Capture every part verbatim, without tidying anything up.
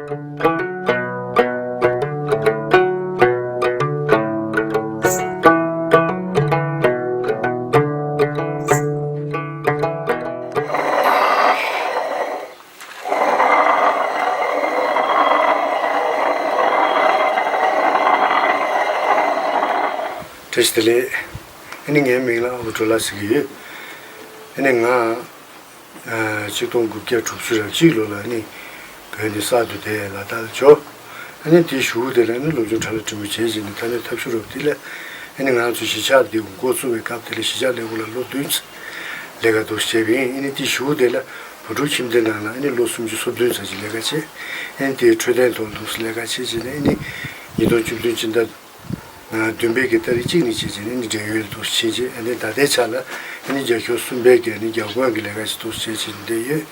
བཀྲ་ཤིས་བདེ་ལེགས། ཨ་ནི་ངའི་མིང་ལ་ཨ་ཁུ་སྒྲོལ་ལགས་ཟེར་གྱི་ཡོད། ཨ་ནི་ང་ཨ་ཆིག་སྟོང་དགུ་བརྒྱ་དྲུག་ཅུ་རེ་གཅིག་ལོ་ལ་ཨ་ནི་བོད་འདི་གསར་དུ་དེ་ལ་དྭགས་ལ་འབྱོར། ཨ་ནི་དེའི་གཞུག་དེ་ལ་ཨ་ནི་སློབ་སྦྱོང་ཕྲ་ལ་འགྲིམ་པོ་བྱས་བྱས་ནས་ཐ་སྙད་ཐབས་ཤེས་རོབ་དེ་ལ་ཨ་ནི་ང་ཚོ་གཞིས་ཆགས་འདི་འགོ་བཙུགས་པའི་སྐབས་དེ་ལ་གཞིས་ཆགས་ལས་ཁུངས་ལ་ལོ་བདུན་ཙམ་ལས་ཀ་འདུག་བྱས་པ་ཡིན། ཨ་ནི་དེའི་གཞུག་དེ་ལ་བོད་ཕྲུག་ཁྱིམ་སྡེ་ནང་ལ་ཨ་ནི་ལོ་སུམ་ཅུ་སོ་བདུན་ཙམ་ཅིག་ལས་ཀ་བྱས། ཨ་ནི་དེའི་འཕྲོད་བསྟེན་ཐོག་འདུག་ལས་ཀ་བྱས་བྱས་ནས་ཨ་ནི་ཉིས་སྟོང་བཅུ་བདུན་སྤྱི་ཟླ་བདུན་པའི་གི་ཏ་རིག་གཅིག་ནས་བྱས་བྱས་ནས་ནི་འབྲེལ་ཡོད་འདུག་ཕྱིན་རྗེས་ཨ་ནི་ད་ལྟའི་ཆ་ལ་ཨ་ནི་རྒྱ་ཤོག་གསུམ་པའི་གི་ཨ་ནི་རྒྱ་དགོན་གྱི་ལས་ཀ་ཞིག་འདུག་བྱས་བྱས་ནས་བསྡད་ཡོད།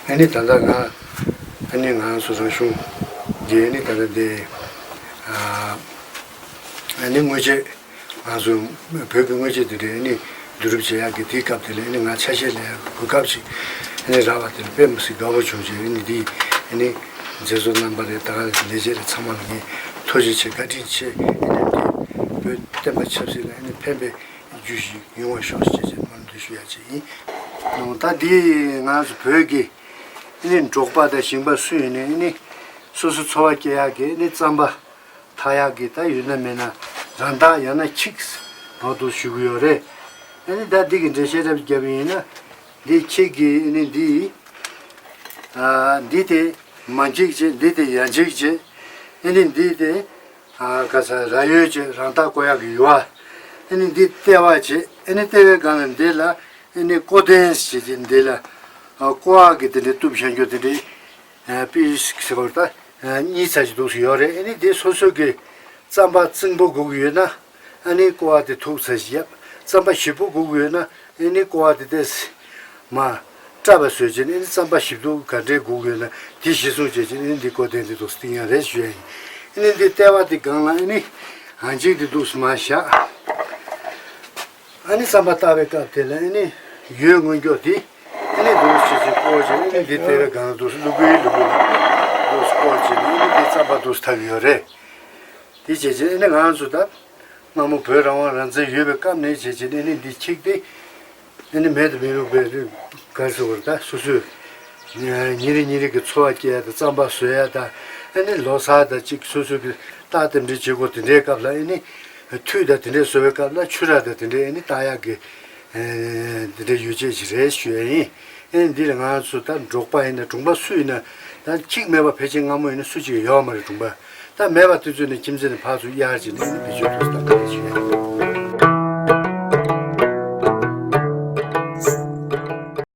ཨ་ནི་ད་ལྟ་ང་ཨ་ནི་ང་ཚོ་རང་གཞུང་གི་ཨ་ནི་ད་ལྟ་འདི་ཨ་ནི་དངོས་ཆས་ང་ཚོ་བོད་ཀྱི་དངོས་ཆས་དེ་འདྲའི་ཨ་ནི་བསྡུ་རུབ་བྱེད་ཡག་གི་དེའི་སྐབས་དེ་ལ་ཨ་ནི་ང་ཆ་ཤས་ལེན་ཡག་གི་གོ་སྐབས་ཤིག་ཨ་ནི་རག་པ་དེ་ལ་དཔེ་མི་སྲིད་དགའ་པོ་བྱུང་བྱས་ཨ་ནི་འདི་ཨ་ནི་མཛད་གཙོ་རྣམ་པ་རེད། ད་ག་ནང་བཞིན་ལས་བྱེད་རེད། ཚང་མ་ལ་ངས་ཐུགས་རྗེ་ཆེ་བཀའ་དྲིན་ཆེ། ཨ་ནི་འདི་བོད་བསྟན་པ་ཆབ་སྲིད་ལ་ཨ་ནི་ཕན་པའི་རྒྱུ་ཞིག་ཡོང་བར་ཤོག་ཅེས་བྱས་སྨོན་འདུན་ཞུ་ཡག་ཅིག་ཡིན། ད་འདི་ང་ཚོ་བོད་ཀྱི་ཨ་ནི་འབྲོག་པ་དང་ཞིང་པ་སུ་ཡིན་ནའི་ཨ་ནི་སོ་སོ་འཚོ་བ་སྐྱེལ་ཡག་གི་ཨ་ནི་རྩམ་པ་འཐག་ཡག་གི་ད་ཡོད་ན་མེད་ན་རང་འཐག་ཡང་ན་ཁྱི་གིས་འོ་འདུག་ཞུ་གི་ཡོད་རེད། ཨ་ནི་ད་འདི་གི་འགྲེལ་བཤད་རབ་བརྒྱབ་པ་ཡིན་ན་འདི་ཁྱི་གི་ཨ་ནི་འདི་ཨ་འདི་དེ་མ་འཇིག་བྱེད། འདི་དེ་ཡ་འཇིག་བྱེད། ཨ་ནི་འདི་དེ་ཨ་ག་ས་ར་ཡོད་བྱེད། རང་འཐག་བཀོག་ཡག་གི་ཡུ་བ། ཨ་ནི་འདི་ལྟེ་བ་བྱེད། ཨ་ནི་ལྟེ་བའི་སྒང་ལ་འདི་ལ་ཨ་ནི་ཀོ་དན་བྱེད་ཀྱི་འདི་ལ་ཨ་ཀོ་ཨ་གི་དེ་འདྲའི་གཏུབ་བཞག་རྒྱུ་དེ་འདྲའི་ཨ་པི་སི་ཟེར་བ་ད་ཨ་གཉིས་ཚར་ཞིག་འདུག་སེ་ཡོད་རེད། ཨ་ནི་དེ་སོ་སོ་གི་རྩམ་པ་རྩིང་པོ་དགོས་ཀྱི་ཡོད་ན་ཨ་ནི་ཀོ་ཨ་དེ་ཐུག་ཚར་ཞིག་ཡབ། རྩམ་པ་ཞིབ་པོ་དགོས་ཀྱི་ཡོད་ན་ཨ་ནི་ཀོ་ཨ་དེ་ཏོག་ཙམ་མར་བཀྲ་བ་བཟོས་བྱས་ནས་ཨ་ནི་རྩམ་པ་ཞིབ་ཏུ་ག་འདྲའི་དགོས་ཀྱི་ཡོད་ན་དེ་གཞིར་བཟུང་བྱས་བྱས་ནས་ཨ་ནི་འདི་ཀོ་དན་དེ་འདུག་སེ་བཏིང་ཡག་རེད་ཞུ་ཡག་ཡིན། ཨ་ནི་འདི་ལྟེ་བ་དེ་སྒང་ལ་ཨ་ནི་ཨ་འཇིག་དེ་འདུག་སེ་མར་བཞག། ཨ་ནི་རྩམ་པ་བཏགས་པའི་སྐབས་དེ་ལ་ཨ་ནི་ཡོས་མངོན་མགྱོགས་དེ་ཨ་ནི་འདུག་སེ་བྱས་བྱས་བཀོག་བྱས་ཨ་ནི་འདི་ལྟེ་བའི་སྒང་ལ་འདུག་སེ་ལུ་གུའི་ལུ་གུ་ལ་འདུག་སེ་བཀོག་བྱས་ནས་ཨ་ནི་འདི་རྩམ་པ་འདུག་སེ་འཐག་གི་ཡོད་རེད། དེ་བྱས་བྱས་ཨ་ནི་ང་ཚོ་ད་སྔ་མོ་བོད་རང་དབང་རང་བཙན་ཡོད་པའི་སྐབས་ནས་བྱས་བྱས་ཨ་ནི་འདི་ཁྱི་གི་དེ་ཨ་ནི་མེད་དུ་མི་རུང་བའི་རིགས་ག་རེ་ཟེར་དགོས་རེད། ད་སོ་སོས་ཉིན་རེ་ཉིན་རེ་གི་འཚོ་བ་སྐྱེལ་ཡག་དང་རྩམ་པ་བཟོ་ཡག་དང་ཨ་ནི་ལོ་གསར་དང་གཅིག་སོ་སོ་གི་རྟགས་རྟེན་འབྲེལ་བྱེད་སྒོ་དེ་འདྲའི་སྐབས་ལ་ཨ་ནི་ཐུད་དང་དེ་འདྲའི་བཟོ་བའི་སྐབས་ལ་ཆུ་ར་དང་དེ་འདྲའི་ཨ་ནི་བཏགས་ཡག་གི་དེ་འདྲའི་ཡོ་བྱད་ཅིག་རེད་ཞུ་ཡག་ཡིན། ཨ་ནི་འདི་ལ་ང་ཚོ་ད་འབྲོག་པ་ཡིན་ན་གྲོང་པ་སུ་ཡིན་ན་ད་ཁྱི་མེད་པ་ཕལ་ཆེར་སྔ་མོ་ཡིན་ན་སུ་གཅིག་ཡོད་མ་རེད། གྲོང་པ་ད་མེད་པ་དེ་ཚོ་ནི་ཁྱིམ་མཚེས་ནས་ཕར་ཚུར་གཡར་བྱས་ནས་ཨ་ནི་བེད་སྤྱོད་འདུག་སེ་བཏང་གི་རེད་ཞུ་ཡག་ཡིན།